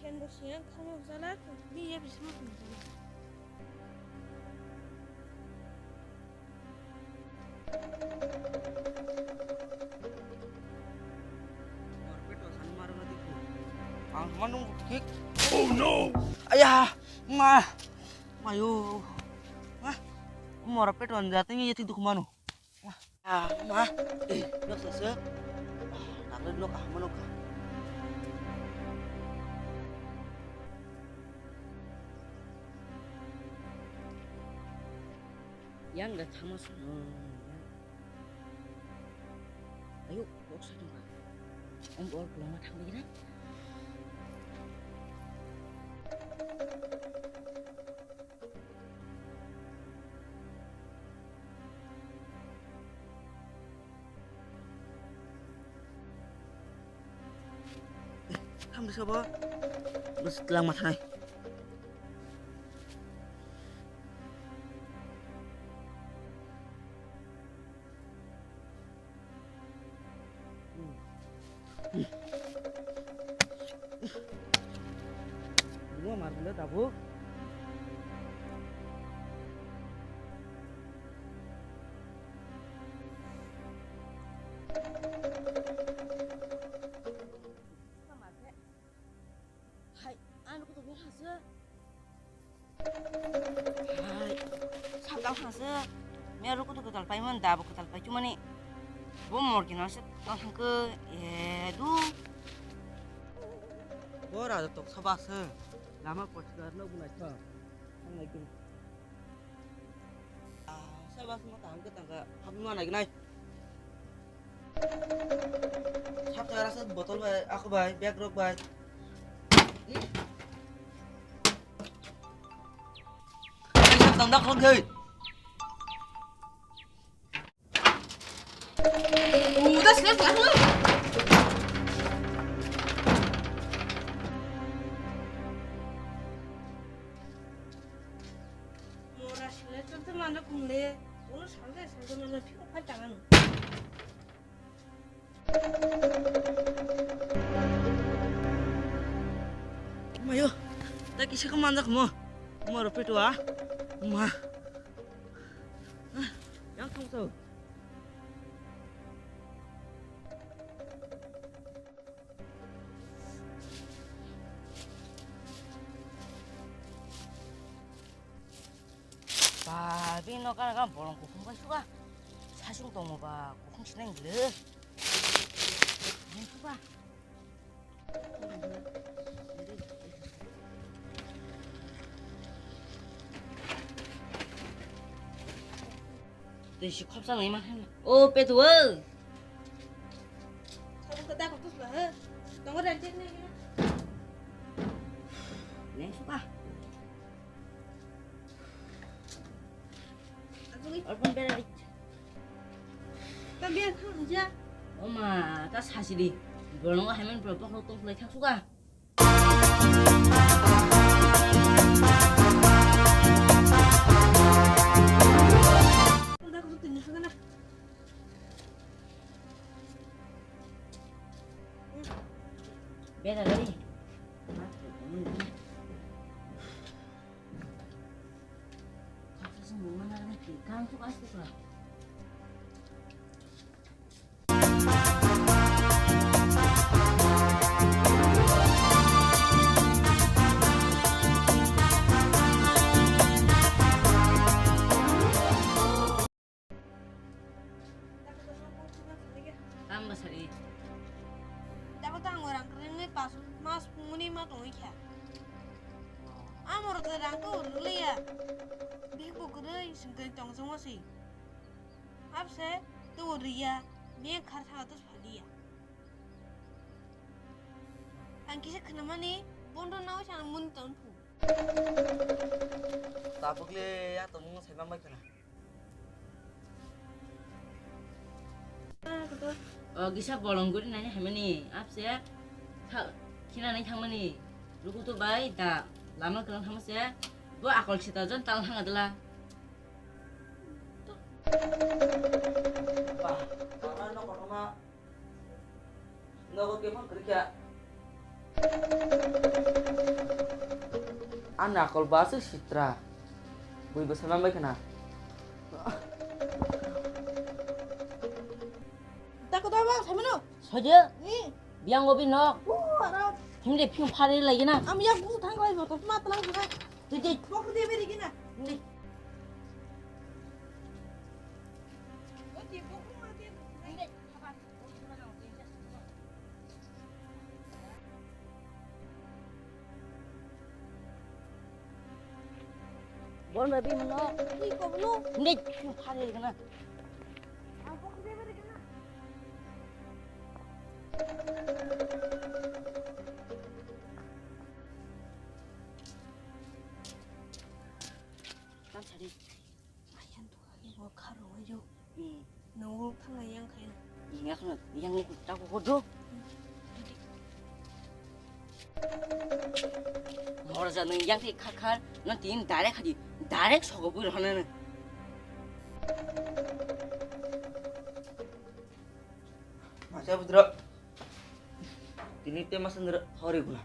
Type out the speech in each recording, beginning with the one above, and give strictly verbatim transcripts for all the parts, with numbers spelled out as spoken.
Ken bo siyang khamo jala, mi ye bisma khamo jala. Ang manu kik. Oh no! Ayah, ma, mayo, ma, mora peto anja tini yeti duk manu. Ah, ma, eh, nok sasa. Ah, nak nok ah, manok ah. Yang da thama sung. Ayo, bok sa dong. Om bor belum matang lagi na. Hamdi sabo. Bus lang mathai. Bunga mar bile tabuk. Hai, ano kutu bel hasa. Hai, saldang hasa. Meru kutu ketal pai man da, bo ketal pai cuma ni. Bo mor kina se tang thang ke, eh, du. Bo raja tok sabasa. Lama kochkar no bunai tha. Thang nai kiri. Ah, sabas mo tang ke tang ke. Hap ma nai nai. Sak tara sa botol bai, aku bai, bag rok bai. Ih. Ai, sak tanda khok hei. Udah selesai lah. Mora sile tante mana kumle, uno salde salde mana phiko phai tangan. Mayo, ta kisa ko manjak mo. Moro petua. Ma. Yang thong so. Ba, bini nok gana gana bolong kuphung bai suka. Sasung tongo ba, kuphung sinai hwnle. Nai suka. Tei si khopsa nai ma khe. O, petu o. Sabun kata kok tus lah, he. Tongo dan cek nih. Neng suka. Asugwi. Orpon bera di. Tambiya khang ja. Oma, ta sasi di. Bolong hamen bro pokok tong play thang suka. Beda dari. Kang tu pasti tu. Tamo sari. Dapat ang orang kering ni pas mas punguni ma tongoi kya. Amor ke rang tu liya. Big buk kere sengkeng tong song si. Abse tu riya, me khar tha tu phaliya. Ang kisa khnamani bondo nao chang mun ton phu. Tabuk le ya to mung sai mang bai khna. O gisa bolong guri nani hamani abse tha khina nai thangmani. Ruku to bai da lama kalang thangma se bo akol sita jon tal thang adla. Ba, ba no kono ma. Nogo ke phone kri kya? Ani akol bo aswk sitra. Bui bwsa manbai khna. Tako da bang, saimano? Soje? Ni? Biang obi nok. Uh, aro. Himde phim phari lagi na. Am yak bu thang lai bo, to ma tlang bu thang. Tui, tui. Bok de beri gina. Himde. Bon babi mano. Ni ko no. Ni phari kana. Tam sari. Ayan tu kaki bo kharo wajo. Hmm. Nunggu thang yang khayo. Yang no, yang ni tak ko do. Mor ja nung yang ti kha kha, no tin direct khadi, direct sogo bui rhana na. Masa budro. Tini te masa nero hori gula.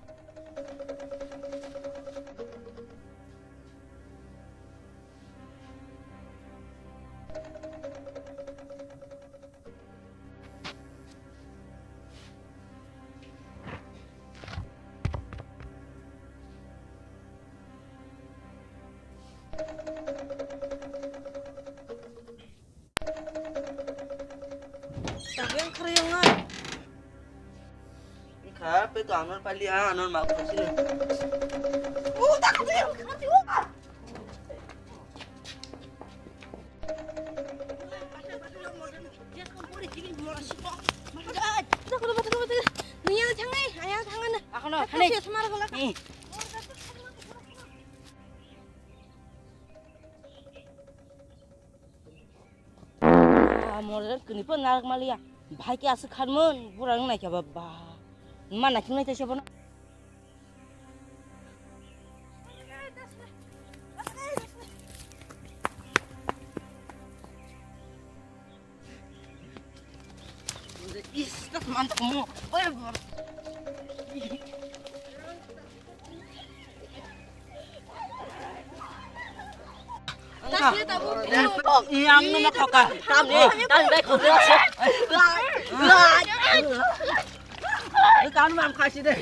Tabeng khriyonga. Kha pe to anor pali a anor ma khosile. U ta khati khati u. Niyang thangai, ayang thangan. Akono, hane. Sesmar hola. Ah, mor kini pun narak malia. Bhai ke asik kharmun, burang nai kya baba. Ma nai kinai tese bono. Is, tas mantok mo. Oi, baba. Yang no ma khoka. Tam ni, tam ni, khoka. Tam mam khasi de.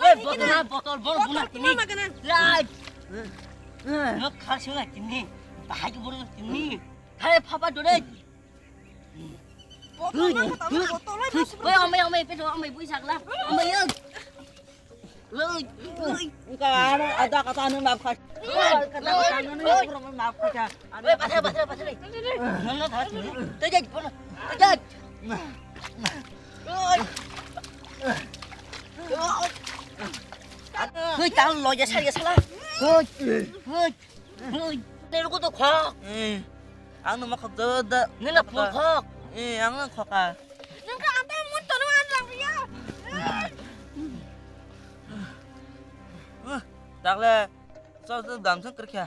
Oi, botol na, botol, bol buna tini. Rai. No khasi na tini. Bahai bol tini. Khai papa dore. Oi, amai, amai, peso, amai, bui sakla. Amai, yo. Oi, oi. Engka ano ada kata anu maaf kas. Kata kata anu maaf kas. Oi, pathai, pathai, pathai. Nono thar. Tejak, bono. Tejak. Oi. Oi, tal lo ya sal ya sala. Oi. Oi. Oi. Teruku to khok. Eh. Ang no makhok da. Nina phone khok. Eh, ang no khoka. Nang ka anta mun to no an lang ya. Takle. So, so, dam sang kerkha.